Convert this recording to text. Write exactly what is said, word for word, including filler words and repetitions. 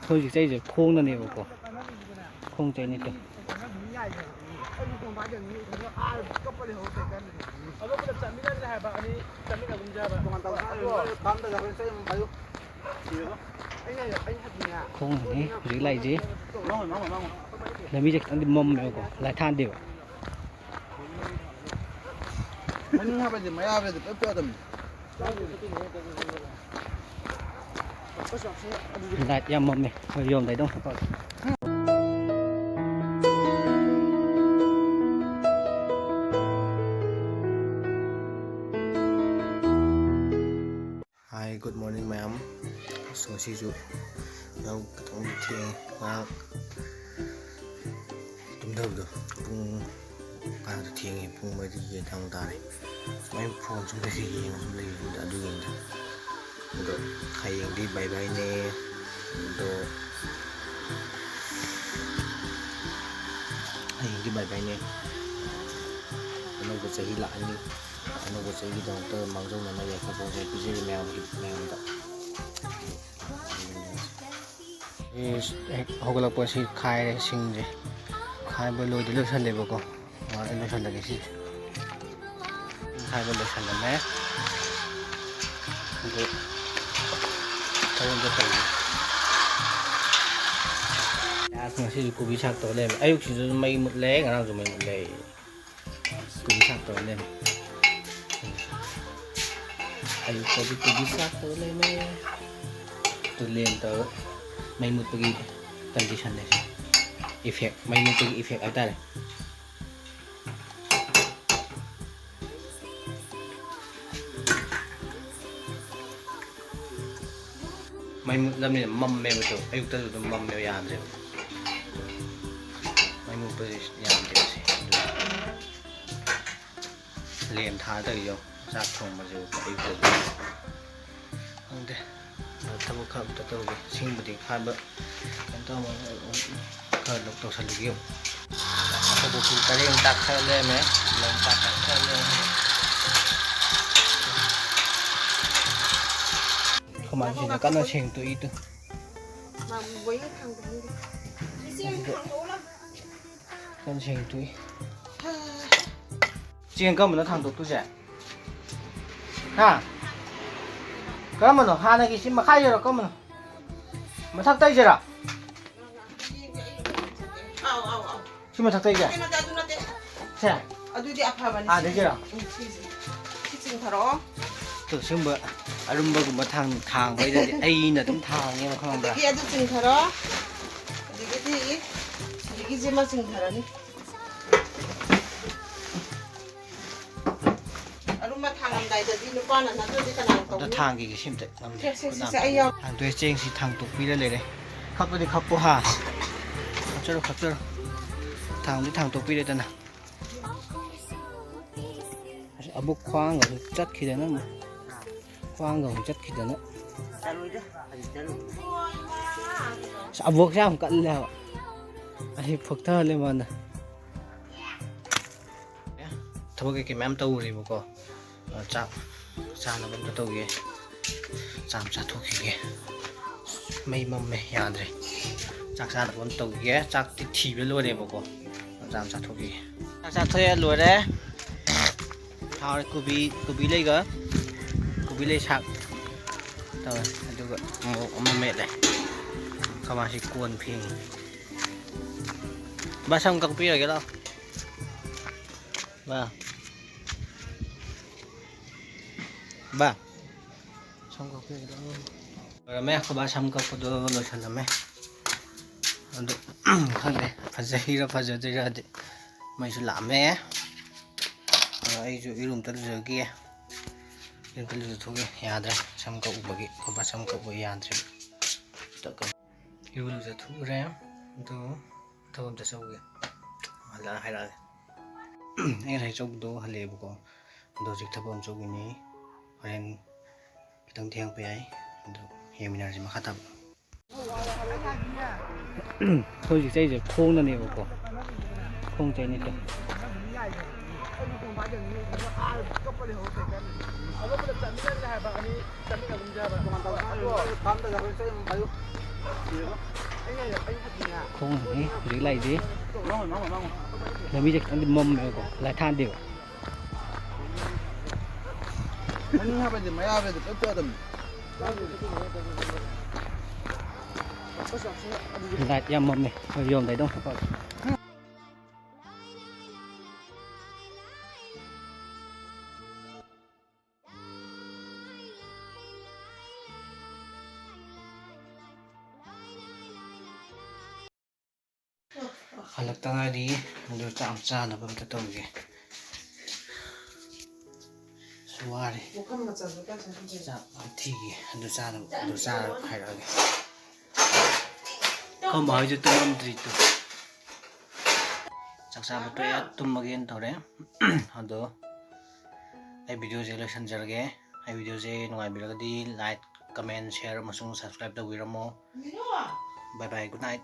ꯍꯧꯖꯤꯛ ꯆꯩꯁꯦ ꯈꯣꯡꯅꯅꯦꯕꯀꯣ, ꯈꯣꯡ ꯆꯩꯅꯤ ꯇꯨ꯫ ꯈꯣꯡꯅꯅꯤ ꯍꯧꯖꯤꯛ ꯂꯥꯛꯏꯁꯦ꯫ ꯂꯝꯕꯤꯁꯦ ꯈꯤꯇꯪꯗꯤ ꯃꯝꯃꯦꯕꯀꯣ, ꯂꯥꯏꯠ ꯊꯥꯟꯗꯦꯕ꯫ ꯃꯅꯤꯡ ꯍꯥꯞꯄꯗꯤ ꯃꯌꯥ ꯍꯥꯞꯄꯗꯤ ꯄꯨꯂꯞ ꯆꯠꯂꯗꯕꯅꯤ꯫ ꯂꯥꯏꯠ ꯌꯥꯝ ꯃꯝꯃꯦ, ꯑꯩꯈꯣꯏ ꯌꯣꯝꯗꯩꯗ ꯑꯃꯨꯛ ꯇꯧꯔꯦ꯫ Hi, good morning ꯃꯌꯥꯝ꯫ ꯑꯁ, ꯉꯁꯤꯁꯨ ꯌꯥꯍꯧ ꯈꯤꯇꯪ ꯊꯦꯡꯉꯦ꯫ ꯉꯔꯥꯡ ꯇꯨꯝꯊꯕꯗꯣ ꯄꯨꯡ ꯀꯥꯗ ꯊꯦꯡꯉꯦ, ꯄꯨꯡ ꯃꯔꯤ ꯍꯦꯟꯅ ꯑꯃꯨꯛ ꯇꯥꯔꯦ꯫ ꯁꯨꯃꯥꯏꯅ ꯐꯣꯟ ꯁꯨꯝ ꯀꯩꯀꯩ ꯌꯦꯡꯉ ꯁꯨꯝ ꯂꯩꯕꯗꯨꯗ ꯑꯗꯨꯒꯤꯅꯤꯗ꯫ ꯑꯗꯣ ꯍꯌꯦꯡꯗꯤ ꯕꯥꯏ ꯕꯥꯏꯅꯦ꯫ ꯑꯗꯣ ꯍꯌꯦꯡꯗꯤ ꯕꯥꯏ ꯕꯥꯏꯅꯦ꯫ ꯑꯅꯧꯕ ꯆꯍꯤ ꯂꯥꯛꯑꯅꯤ꯫ ꯑꯅꯧꯕ ꯆꯍꯤꯒꯤꯗꯃꯛꯇ ꯃꯥꯡꯖꯧꯅꯅ ꯌꯥꯏꯐ ꯄꯥꯎꯖꯦꯜ ꯄꯤꯖꯔꯤ ꯃꯌꯥꯝꯒꯤ, ꯃꯌꯥꯝꯗ꯫ ꯍꯦꯛ ꯍꯧꯒꯠꯂꯛꯄ ꯁꯤ ꯈꯥꯏꯔꯦ ꯁꯤꯡꯁꯦ꯫ ꯈꯥꯏꯕ ꯂꯣꯏꯗꯤ ꯂꯣꯏꯁꯜꯂꯦꯕꯀꯣ꯫ ꯉꯥꯛꯇꯪ ꯂꯣꯏꯁꯜꯂꯒꯦ ꯁꯤꯁꯦ꯫ ꯈꯥꯏꯕ ꯂꯣꯏꯁꯜꯂꯝꯃꯦ꯫ ꯑꯗꯨ ꯊꯕꯛ ꯑꯝꯇ ꯇꯧꯒꯦ꯫ ꯑꯁ, ꯉꯁꯤꯁꯨ ꯀꯣꯕꯤ ꯁꯥꯛ ꯇꯧ ꯂꯩꯔꯝꯃꯦ꯫ ꯑꯌꯨꯛꯁꯤꯁꯨ ꯃꯩ ꯃꯨꯠꯂꯦ, ꯉꯔꯥꯡꯁꯨ ꯃꯩ ꯃꯨꯠꯂꯦ꯫ ꯀꯣꯕꯤ ꯁꯥꯛ ꯇꯧꯔ ꯂꯩꯔꯝꯃꯦ꯫ ꯑꯌꯨꯛꯇꯗꯤ ꯀꯣꯕꯤ ꯁꯥꯛ ꯇꯧꯔ ꯂꯩꯔꯝꯃꯦ꯫ ꯇꯨ ꯂꯦꯝ ꯇꯧꯔ ꯃꯩ ꯃꯨꯠꯄꯒꯤ ꯀꯟꯗꯤꯁꯟꯅꯦ ꯁꯤ꯫ ꯏꯐꯦꯛ, ꯃꯩ ꯃꯨꯠꯄꯒꯤ ꯏꯐꯦꯛ ꯍꯥꯏꯇꯥꯔꯦ꯫ ꯃꯩ ꯃꯨꯠꯂꯝꯅꯤꯅ ꯃꯝꯃꯦꯕ꯫ ꯇꯨ ꯑꯌꯨꯛꯇꯁꯨ ꯑꯗꯨꯝ ꯃꯝꯃꯦꯕ, ꯌꯥꯗ꯭ꯔꯦꯕ꯫ ꯃꯩ ꯃꯨꯠꯄꯁꯦ ꯌꯥꯗꯦꯕ ꯁꯤ꯫ ꯑꯗꯨ ꯂꯦꯝ ꯊꯥꯗꯕꯤꯗꯣ꯫ ꯆꯥꯛ ꯊꯣꯡꯕꯁꯦ ꯑꯌꯨꯛꯇꯗꯤ ꯈꯪꯗꯦ꯫ ꯑꯗꯣ ꯊꯕꯛ ꯈꯔ ꯑꯝꯇ ꯇꯧꯒꯦ꯫ ꯁꯤꯡꯕꯨꯗꯤ ꯈꯥꯏꯕ ꯀꯩꯅꯣ ꯇꯧꯔꯝꯃꯒ ꯈꯔ ꯂꯧ ꯇꯧꯁꯜꯂꯨꯒꯦ꯫ ꯑꯩꯈꯣꯏꯗꯁꯨ ꯄꯔꯦꯡ ꯇꯥꯛꯊꯔ ꯂꯩꯔꯝꯃꯦ꯫ ꯂꯝ ꯇꯥꯛꯊꯔ ꯂꯩꯔꯝꯃꯦ꯫ ꯀꯃꯥꯏꯅ ꯁꯤꯅ ꯀꯟꯅ ꯁꯦꯡꯗꯣꯛꯏꯗꯨ? ꯃꯥ ꯕꯣꯏꯅ ꯊꯥꯡꯗꯣꯛꯍꯟꯒꯦ꯫ ꯏꯆꯦ, ꯊꯥꯡꯗꯣꯛꯎ ꯂꯥꯎ꯫ ꯀꯟꯅ ꯁꯦꯡꯗꯣꯛꯏ꯫ ꯆꯦꯡ ꯀꯔꯝꯕꯅ ꯊꯥꯡꯗꯣꯛꯇꯣꯏꯁꯦ? ꯍꯥ? ꯀꯔꯝꯕꯅꯣ? ꯍꯥꯟꯅꯒꯤ ꯁꯤ ꯃꯈꯥꯏꯁꯤꯔꯣ? ꯀꯔꯝꯕꯅꯣ? ꯃꯊꯛꯇꯩꯁꯤꯔꯣ? ꯑꯥꯎ, ꯑꯥꯎ, ꯑꯥꯎ꯫ ꯁꯤ ꯃꯊꯛꯇꯩꯁꯦ? ꯀꯩꯅꯣꯗ, ꯑꯗꯨ ꯅꯠꯇꯦ꯫ ꯁꯦ? ꯑꯗꯨꯗꯤ ꯑꯐꯕꯅꯤ꯫ ꯑꯥꯗꯒꯤꯔꯣ? ꯎꯝ, ꯁꯤꯁꯦ꯫ ꯁꯤ ꯆꯤꯡꯊꯔꯛꯑꯣ꯫ ꯇꯣ, ꯁꯤꯒꯨꯝꯕ ꯑꯔꯨꯝꯕꯒꯨꯝꯕ ꯊꯥꯡ-, ꯊꯥꯡꯕꯩꯗꯗꯤ ꯑꯩꯅ ꯑꯗꯨꯝ ꯊꯥꯡꯉꯦꯕ, ꯈꯪꯕ꯭ꯔꯥ? ꯑꯗꯒꯤ ꯑꯗꯨ ꯆꯤꯡꯊꯔꯣ꯫ ꯑꯗꯒꯤꯗꯤ ꯁꯤꯒꯤꯁꯤꯃ ꯆꯤꯡꯊꯔꯅꯤ꯫ ꯑꯔꯨꯝꯕ ꯊꯥꯡꯉꯝꯗꯥꯏꯗꯗꯤ ꯅꯨꯄꯥꯅ ꯅꯠꯇ꯭ꯔꯗꯤ ꯀꯅꯥꯅ ꯑꯝꯇ ꯇꯧꯅꯤ? ꯊꯥꯡꯈꯤꯒꯦ, ꯁꯤ ꯑꯝꯇ ꯉꯝꯗꯦ꯫ ꯁꯦ, ꯁꯦ, ꯁꯦ, ꯁꯦ, ꯑꯩ ꯌꯥꯎ-, ꯊꯥꯡꯗꯣꯛꯑꯦ, ꯆꯦꯡꯁꯤ ꯊꯥꯡꯗꯣꯛꯄꯤꯔ ꯂꯩꯔꯦ꯫ ꯈꯞꯄꯗꯤ ꯈꯞꯄꯨ ꯍꯥ꯫ ꯈꯞꯆꯔꯣ, ꯈꯞꯆꯔꯣ꯫ ꯊꯥꯡꯗꯤ ꯊꯥꯡꯗꯣꯛꯄꯤꯔꯦꯗꯅ꯫ ꯑꯁ, ꯑꯕꯣꯛ ꯈ꯭ꯋꯥꯡꯒ ꯑꯃꯨꯛ ꯆꯠꯈꯤꯗꯅ ꯑꯃꯨꯛ꯫ ꯈ꯭ꯋꯥꯡꯒ ꯑꯃꯨꯛ ꯆꯠꯈꯤꯗꯅ꯫ ꯆꯠꯂꯣꯏꯗ, ꯍꯧꯖꯤꯛ ꯆꯠꯂꯣꯏ꯫ ꯑꯁ, ꯑꯕꯣꯛꯁꯦ ꯌꯥꯝ ꯀꯜꯂꯦ ꯍꯥꯏꯕ꯫ ꯑꯩ ꯐꯨꯛꯊꯍꯜꯂꯦ ꯃꯥꯅ꯫ ꯊꯕꯛ ꯀꯩꯀꯩ ꯃꯌꯥꯝ ꯇꯧꯔꯨꯔꯦꯕꯀꯣ꯫ ꯑ, ꯆꯥꯛ ꯆꯥꯅꯕ ꯑꯝꯇ ꯇꯧꯒꯦ꯫ ꯆꯥꯛ ꯑꯃ ꯆꯥꯊꯣꯛꯈꯤꯒꯦ꯫ ꯃꯩ ꯃꯝꯃꯦ, ꯌꯥꯗ꯭ꯔꯦ꯫ ꯆꯥꯛ ꯆꯥꯅꯕ ꯑꯝꯇ ꯇꯧꯈꯤꯒꯦ꯫ ꯆꯥꯛꯇꯤ ꯊꯤꯕ ꯂꯣꯏꯔꯦꯕꯀꯣ꯫ ꯆꯥꯛ ꯑꯃ ꯆꯥꯊꯣꯛꯈꯤꯒꯦ꯫ ꯆꯥꯛ ꯆꯥꯊꯣꯛꯑꯦ, ꯂꯣꯏꯔꯦ꯫ ꯍꯥꯎꯔꯦ꯫ ꯀꯣꯕꯤ, ꯀꯣꯕꯤ ꯂꯩꯒ ꯀꯣꯕꯤ ꯂꯩ ꯁꯥꯛ ꯇꯧꯔꯦ꯫ ꯑꯗꯨꯒ ꯃꯣꯔꯣꯛ ꯑꯃ ꯃꯦꯠꯂꯦ꯫ ꯀꯃꯥꯁꯤ ꯀꯣꯟ ꯐꯦꯡꯉꯤ꯫ ꯕꯥ, ꯁꯝ ꯀꯛꯄꯤꯔꯒꯦ ꯂꯥꯛꯑꯣ꯫ ꯕꯥ꯫ ꯕꯥ꯫ ꯁꯝ ꯀꯛꯄꯤꯔꯒꯦ ꯂꯥꯛꯑꯣ꯫ ꯂꯣꯏꯔꯝꯃꯦ, ꯑꯩꯈꯣꯏ ꯕꯥ ꯁꯝ ꯀꯛꯄꯗꯣ ꯂꯣꯏꯁꯜꯂꯝꯃꯦ꯫ ꯑꯗꯨ, ꯈꯪꯗꯦ, ꯐꯖꯩꯔꯥ ꯐꯖꯗ꯭ꯔꯤꯔꯥꯗꯤ꯫ ꯃꯩꯁꯨ ꯂꯥꯛꯑꯝꯃꯦ꯫ ꯑꯗꯣ ꯑꯩꯁꯨ ꯏꯔꯨ ꯑꯝꯇ ꯂꯨꯖꯒꯦ꯫ ꯏꯔꯨ ꯑꯝꯇ ꯂꯨꯖꯊꯣꯛꯀꯦ꯫ ꯌꯥꯗ꯭ꯔꯦ, ꯁꯝ ꯀꯛꯎꯕꯒꯤ, ꯑꯩꯈꯣꯏ ꯕꯥ ꯁꯝ ꯀꯛꯎꯕ ꯌꯥꯗ꯭ꯔꯦ꯫ ꯏꯔꯨ ꯂꯨꯖꯊꯣꯛꯎꯔꯦ꯫ ꯑꯗꯣ ꯊꯕꯛ ꯑꯝꯇ ꯆꯧꯒꯦ꯫ ꯍꯜꯂꯛꯑ ꯍꯥꯏꯔꯛꯑꯒꯦ꯫ ꯑꯩ ꯉꯁꯥꯏ ꯆꯧꯕꯗꯣ ꯍꯜꯂꯛꯑꯦꯕꯀꯣ꯫ ꯑꯗꯣ ꯍꯧꯖꯤꯛ ꯊꯕꯛ ꯑꯃ ꯆꯧꯈꯤꯅꯤ꯫ ꯍꯣꯔꯦꯟ ꯈꯤꯇꯪ ꯊꯦꯡꯉꯛꯄ ꯌꯥꯏ꯫ ꯑꯗꯣ ꯌꯦꯡꯃꯤꯟꯅꯔꯁꯤ ꯃꯈꯥ ꯇꯥꯕ꯫ ꯑꯩꯈꯣꯏ ꯍꯧꯖꯤꯛ ꯆꯠꯂꯤꯁꯦ ꯈꯣꯡꯅꯅꯦꯕꯀꯣ꯫ ꯈꯣꯡ ꯆꯠꯂꯤꯁꯦ꯫ ꯈꯣꯡꯅꯤ ꯍꯧꯖꯤꯛ ꯂꯥꯛꯏꯁꯤ꯫ ꯂꯝꯕꯤꯁꯦ ꯈꯤꯇꯪꯗꯤ ꯃꯝꯃꯦꯕꯀꯣ, ꯂꯥꯏꯠ ꯊꯥꯟꯗꯦꯕ꯫ ꯃꯅꯤꯡ ꯍꯥꯞꯄꯗꯤ ꯃꯌꯥꯗꯗꯤ ꯀꯩꯝ ꯇꯧꯗꯕꯅꯤ꯫ ꯂꯥꯏꯠ ꯌꯥꯝ ꯃꯝꯃꯦ꯫ ꯑꯩꯈꯣꯏ ꯌꯣꯝꯗ ꯑꯩꯗꯣ ꯑꯃꯨꯛ ꯀꯛꯑꯒꯦ꯫ ꯍꯜꯂꯛꯇ ꯉꯥꯏꯔꯤ꯫ ꯑꯗꯨ ꯆꯥꯛ ꯆꯥꯅꯕ ꯑꯝꯇ ꯇꯧꯒꯦ꯫ ꯑꯁ, ꯋꯥꯔꯦ꯫ ꯆꯥꯛ ꯊꯤꯒꯦ꯫ ꯑꯗꯨ ꯆꯥꯅꯕ, ꯑꯗꯨ ꯆꯥꯔꯒ ꯍꯥꯏꯔꯛꯑꯒꯦ꯫ ꯑꯩꯈꯣꯏ ꯃꯥ ꯍꯣꯏꯁꯨ ꯇꯨꯝꯃꯝꯗ꯭ꯔꯤ ꯇꯨ꯫ ꯆꯥꯛ ꯆꯥꯕ ꯇꯣꯛꯑꯦ, ꯇꯨꯝꯃꯒꯦꯅ ꯇꯧꯔꯦ꯫ ꯑꯗꯣ ꯑꯩ videoꯁꯦ ꯂꯣꯏꯁꯤꯟꯖꯔꯒꯦ꯫ ꯑꯩ videoꯁꯦ ꯅꯨꯡꯉꯥꯏꯕꯤꯔꯒꯗꯤ like, comment, share ꯑꯃꯁꯨꯡ subscribe ꯇꯧꯕꯤꯔꯝꯃꯣ꯫ Bye bye, good night꯫